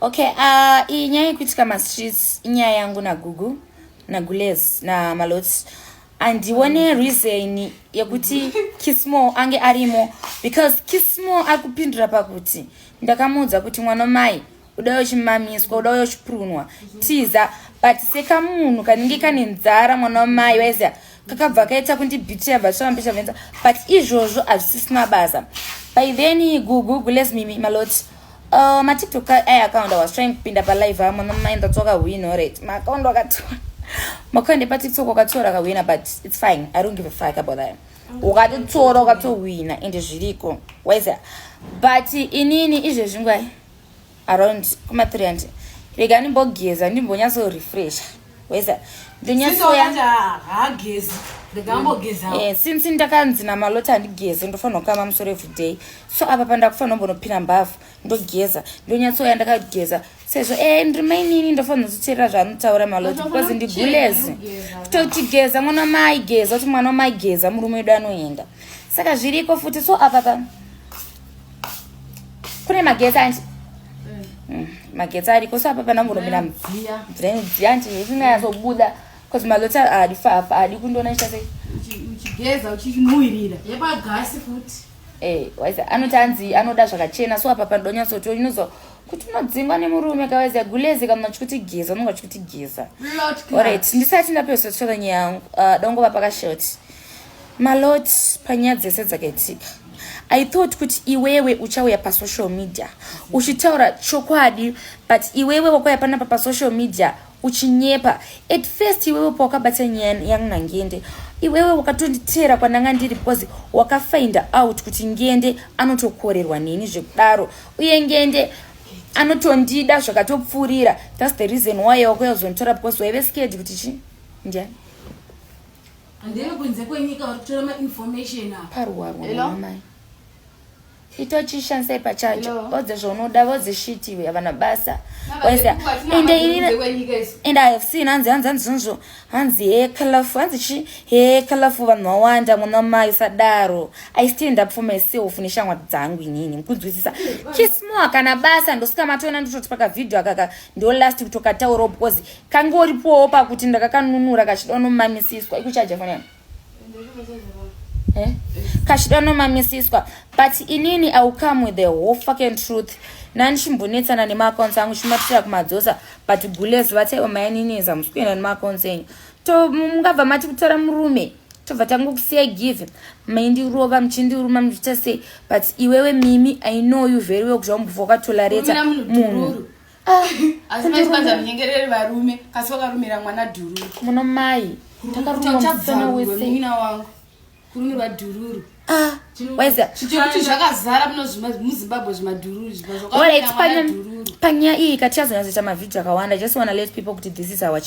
Okay, iyi nyaya yekuitika mastreets inyaya yangu naGugu, naGules, naMalots. Handione reason yekuti Kismo ange arimo because Kismo ari kupindura pakuti ndakamuudza kuti mwana mai uda uchimamiswa, uda uchiprunwa, tiza. But sekamunhu kanenge kane nzara, mwana wamai, waiziya, kakabva kaita kundibhitira bva, but izvozvo hazvisisina basa. By then Gugu, Gules, Mimi, Malot, maTikTok ai account, I was trying kupinda palive amwe mamai, ndatsoka win. Alright, maaccount wakatora, maaccount epaTikTok wakatora, akawina, but it's fine, I don't give a fuck about that. Ukatotora, ukatowina, ende zviriko, waiziya. But inini izvezvi ngwai around kuma-300, rega ndimbogeza, ndimbonyatsorefresha, waiziya, ndonyatsoya. Haagezi, ndingambogeza. Since ndakanzi naMaloti handigeze, ndofanira kukama musoro everyday, so apa pandakufanira kumbonopinda mbavhu, ndogeza, ndonyatsoya ndakageza, sezvo ndiri mainini, ndofanira kuteerera zvaanotaura Maloti because ndigulezi. Kutoti geza mwana wamai, geza, kuti mwana wamai geza, murume wedu anoenda, saka zviriko futi. So apa pa kune magetsi anti, magetsi ariko, so apa pandambonopinda mvura inodziya anti, isinanyatsobuda because Maloti haadi fafa, haadi kundiona ndichita sei. Uchigeza uchinhuhwirira yepagasi futi. Waiza, anoti anzi anoda zvakachena, so apa pandonyatsoti unozo kuti unodzingwa nemurume kawaiza. Gulezi, kana uchikuti geza, unonga uchikuti geza. Alright, ndisati ndapedza kutaura nyaya yangu, dongova pakashort. Malot, panyaya dzese dzakaitika, I thought kuti iwewe uchauya pasocial media uchitaura chokwadi, but iwewe wakauya panapa pasocial media uchinyepa. At first iwewe pawakabata nyaya yangu naNgende, iwewe wakatonditeera kwandanga ndiri because wakafind out kuti Ngende anotokorerwa neni zvekudaro, uye Ngende anotondida zvakatopfuurira. That's the reason why wakauya kuzonditora, because waive scared kuti chi ndiani. Handeve kunze kwenyika vari kutora mainformation apa. Paruwarwa. Hello? Mamai, itochishandisai pachacho. Hello? Vodze zvaunoda, vodze shitiwe, havana basa. Waisa, ende inini and I have seen hanzi hanzi hanzi zvinzvo, hanzi he colorful, hanzi chi he colorful, vanhu vawanda. Mwana mai, usadaro. I stand up for myself neshamwari dzangu inini, mukunzwisisa? Kismo kana basa, ndosika matoona ndototi pakavhidhio akaka ndo last kutokataurawo because kangoripowo pakuti ndakakanunura kachida unomamisiswa ikuchaja foni yangu. Eh? Kachida nomamisiswa, but inini I will come with the whole fucking truth. Nandichimbonetsana nemaaccounts angu, chimatira kumadzosa, but gules vataiwa maininiza musi kuenda nemaaccounts enyu, to mungabva mati kutora murume, tobva tangokusiya. Give maindirova, muchindiruma, muchiita sei, but iwewe Mimi, I know you very well kuti wambobva wakatolareta Kurumira munhu munhu. dhururu. Ah, Asi machipanza munyengereri varume, kasi wakarumira mwana dhururu. Muno mai takaruma musana wese. Muina wangu kurumirwa dhururu. Ah, waiza. Chekuti zvakazara muno muZimbabwe zvimadhururu. Alright, panyaya iyi katichazonyatsoita mavhidhio akawanda. Just wanna let people kuti this is our,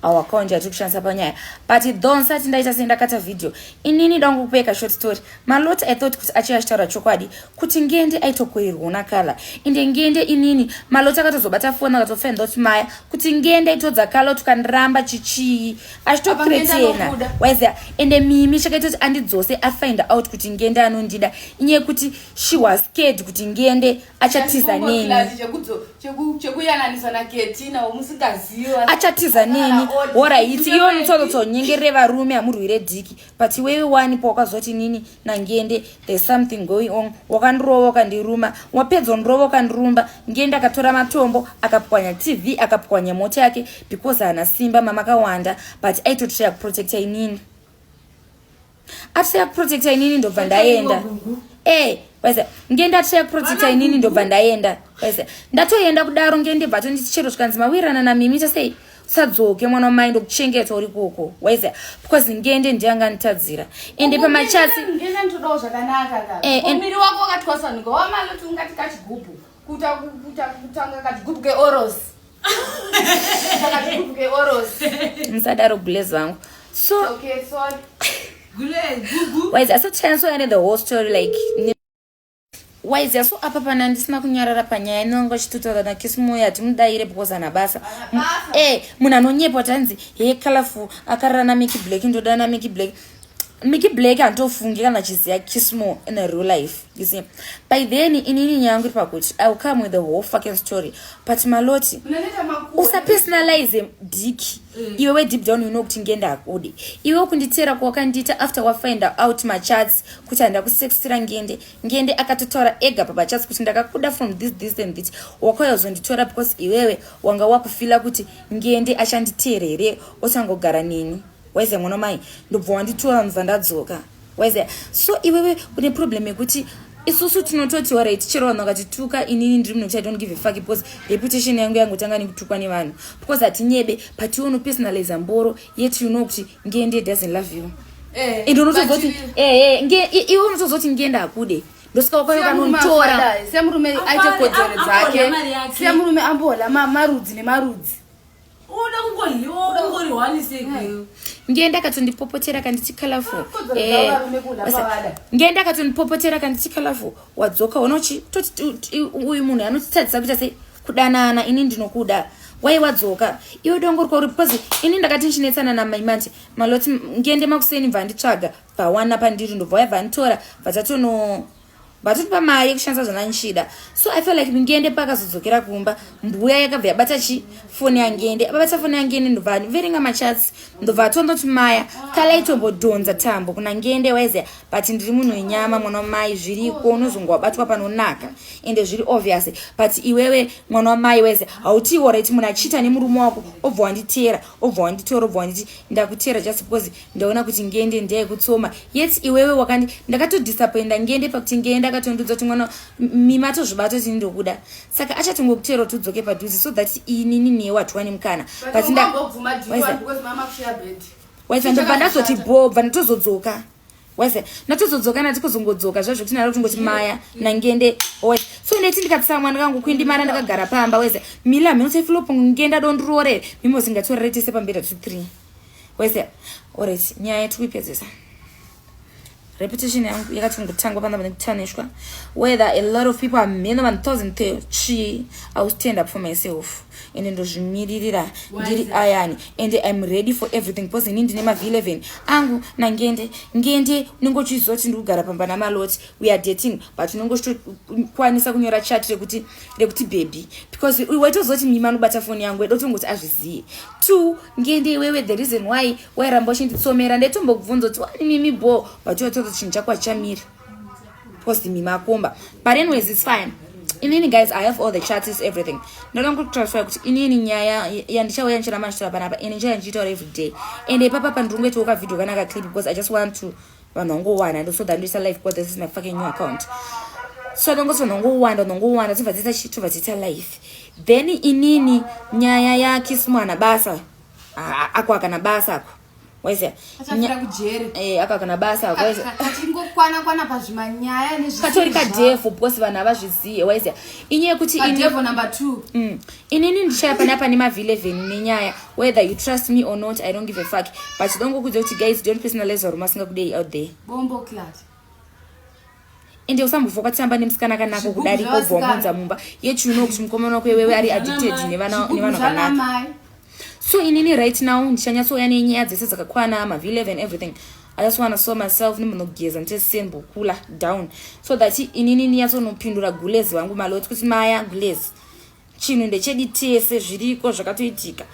our account yatiri kushandisa panyaya. But though nsati ndaita sei, ndakata vhidhio inini, dangu kupeka short story. Malot, I thought kuti achiva achitaura chokwadi kuti Ngende aitokurirwa nakala, ende Ngende inini, Malot akatozobata foni, akatofind out maya kuti Ngende aitodza Kala kuti ukandiramba chichii, achitopretena. Anokuda. Waiziya, ende Mimi chakaita kuti andidzose afind out kuti Ngende anondida inyaya yekuti she was scared kuti Ngende achatiza neni. Chekuyananisa naKetina womusingaziva. Achatiza neni. Alright, iwe mutsotsotsonyengerere varume, hamurwire dhiki, but iwewe wani pawakazoti nini naNgende there's something going on, wakandirova, ukandiruma, wapedza undirova, ukandirumba. Ngende akatora matombo, akapwanya TV, akapwanya mota yake because haana simba, mamakawanda, but aitotraya kuprotecta inini, atraya kuprotecta inini, ndobva ndaenda. Waisa, Ngende atraya kuprotecta inini, ndobva ndaenda. Waisa, ndatoenda kudaro, Ngende bva tonditi chero zvikanzi mawirirana naMimi tasei, usadzoke mwana wamai, ndokuchengeta uri koko. Waisa, because Ngende ndiye anganditadzira, ende pamachasi Ngenda nditodawo zvakanaka ka. Muviri wako wakatwasanuka wamaloti ungati kachigubhu, kuta kuta kutanga kachigubhu keoros, kachigubhu keoros. Musadaro, gulezi vangu. So Okay, sorry. Gule Gugu. Waiza, so tichanyatsoya the whole story like waiziya. So apa pana ndisina kunyarara panyaya inonga chitotaura naKisimoyo, hatimudayire because ana basa. Basa. Munhu anonyepa kuti hanzi he colorful akarara naMiki Black, ndoda naMiki Black. Mickey Black handitofungi kana achiziva Kismo in a real life. You see, by then inini nyaya yangu iri pakuti I will come with the whole fucking story, but Maloti, Unanoita makuhwa. Usapersonalize dick. Iwewe deep down you know kuti Ngende akude. Iwe kunditeera kwawakandiita after wafind out machats kuti handakusextira Ngende. Ngende akatotaura ega pamachats kuti ndakakuda from this, this and this. Wakauya kuzonditora because iwewe wanga wakufila kuti Ngende achanditeerere osangogara neni. Waiziya mwana mai, ndobva wanditora, ndobva ndadzoka. Waiziya, so iwewe une problem yekuti isusu tinototi alright, chero vanhu vakatituka, inini ndiri munhu kuti I don't give a fuck, because reputation yangu yangotanga nekutukwa nevanhu, because hatinyebe. But iwe unopersonaliza mboro, yet you know kuti Ngende doesn't love you. And unotozoti ehe, iwe unotozoti Ngende akude, ndosika wakauya kanonditora. Siya murume aite kodzero dzake. Ambola mari yake. Siya murume ambola marudzi nemarudzi. Uda kungodliwa ungori one sekweyo. Ngende akatondipopotera kanditi colorful. Kodzero dzavo varume kudla pavada. Ngende akatondipopotera kanditi colorful, wadzoka unochi toti uyu munhu anotitadzisa kuita sei kudanana. Ini ndinokuda, wai wadzoka iwe dongori kwauri? Because ini ndakati ndichinetsana namaimanti Maloti, Ngende makuseni bva nditsvaga, bvawana pandiri, ndobva wayabva anditora, bvatatono vatotipa mari yekushandisa zvandanichida. So I feel like Ngende paakazodzokera kumba, mbuya yakabva yabata chi foni yaNgende. Ababata foni yaNgende, ndobva verenga machats, ndobva atondoti maya kalaitombodhonza tambo kuna Ngende. Waiziya, but ndiri munhu wenyama, mwana wamai. Zviriko, unozonge wabatwa panonaka, ende zviri obvious. But iwewe mwana wamai, waiziya, hautiwo right munhu achiita nemurume wako, obva wanditeera, obva wanditora, obva wanditi ndakuteera just because ndaona kuti Ngende ndeyekutsoma. Yet iwewe wakandi ndakatodisappointa Ngende pakuti Ngende akatondudza kuti mwana mima atozvibata kuti ndokuda, saka achatongokuteera kuti udzoke padhuze so that inini newe hatiwani mukana. But But ungambobvuma Waiza. D1 because mama kushare bed. Waiza, ndobva ndazoti bo, bva ndatozodzoka. Waiza, ndatozodzoka, ndati kuzongodzoka zvazvo kuti ndada kutongoti maya naNgende. Waiza, so ndeti ndikatsamwa, ndikangokwindimana, ndakagara pamba. Waiza, mila mhino Ngenda dondirore mimo singatorere tese pamberi 2 3. Waiza, alright, nyaya yetikuipedzesa. Reputation yangu yakatongotangwa panapa nekutanishwa, whether a lot of people amheno vanhu thousand chi. I will stand up for myself and ndozvimiririra ndiri ayani, and I'm ready for everything, because ini ndine mav11 angu naNgende. Ngende unenge uchiziva kuti ndiri kugara pamba naMaloti, we are dating, but unenge uchitokwanisa kunyora chat rekuti baby, because waitoziva kuti mima anobata foni yangu, eda kutongoti azvizive. Two, Ngende iwewe, the reason why wairamba uchinditsomera, ndaitombokubvunza kuti wani mimi bo, but watoti chinhu chako hachamiri because mima akomba. But anyways, it's fine. Inini guys, I have all the chats, everything. Ndoda kuclarify kuti inini nyaya yandichauya ndichiramba ndichitaura panapa, ende ndichauya ndichitaura every day, and ipapa pandiri kavideo kana kaclip, because I just want to vanhu vangowana ndo so that ndoisa live, because this is my fucking new account. So ndongoti vanhu vangowanda, vanongowanda, tobva tiita chi, tobva tiita live. Then inini nyaya yaKismwana basa ako akana basa ako, waiziya. Achafira kujeri. Ako akana basa ako, waiziya. Kachingokwana kwana pazvimanyaya. Katori kadevil, because vanhu havazviziye. Waiziya, inyaya yekuti Kadevil number 2. Inini ndichaya panapa nemav11 nenyaya, whether you trust me or not, I don't give a fuck, but dongokudza kuti guys, don't personalize varume asingakudei out there. Bombo clat. Ende usambofa wakatamba nemusikana akanaka Zvigubhu kudarika obva zvavasikana. wamunza mumba, yet you know kuti mukomana wako iwewe ari addicted nevanhu vakanaka. Mai. So inini right now ndichanyatsouya nenyaya dzese dzakakwana, mav11, everything. I just wanna sort myself, nimbonogeza nditesembo down, so that inini ndinyatsonopindura gulezi vangu Maloti kuti maya gulezi, chinhu ndechedi tese, zviriko zvakatoitika,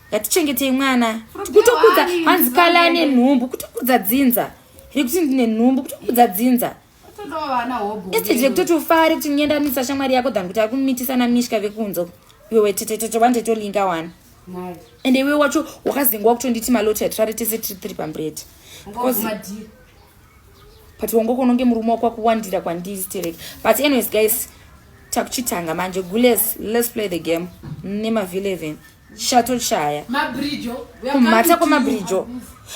ngatichengetei mwana. Kutokudza hanzi kala nenhumbu, kutokudza dzinza rekuti ndine nhumbu, kutokudza dzinza. Todawo vana hobo. Instead yekutoti ufare kuti nyendanisa shamwari yako than kuti ari kumitisa namishka vekunzo, iwewe tetetete wandetolinga one. Nice. Ende iwe wacho wakazengwa kutonditi Maloti hatirare tese tiri tiri pambredi. Ungobvuma deal. But wangoko unonge murume wako akuwandira kwandiri stereki. But anyways guys, takuchitanga manje. Gules, let's play the game nemav11 chatochaya. Mabrijo. Kumhata kwamabrijo,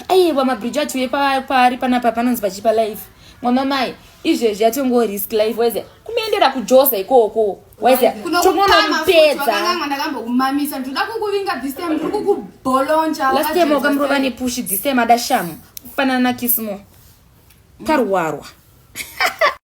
aiwa, mabrijo atiuye paari panapa panonzi pachipa life. Mwana mai, izvezvi yatongo risk life, waiziya, kumuendera kujosa ikoko, waiziya, tomonopedza. Wakanganga ndakambokumamisa, ndinoda kukuvinga this time, ndiri kukubholonja. Last time wakamurova nepushi, this time ada shamu kufanana naKismo karwarwa.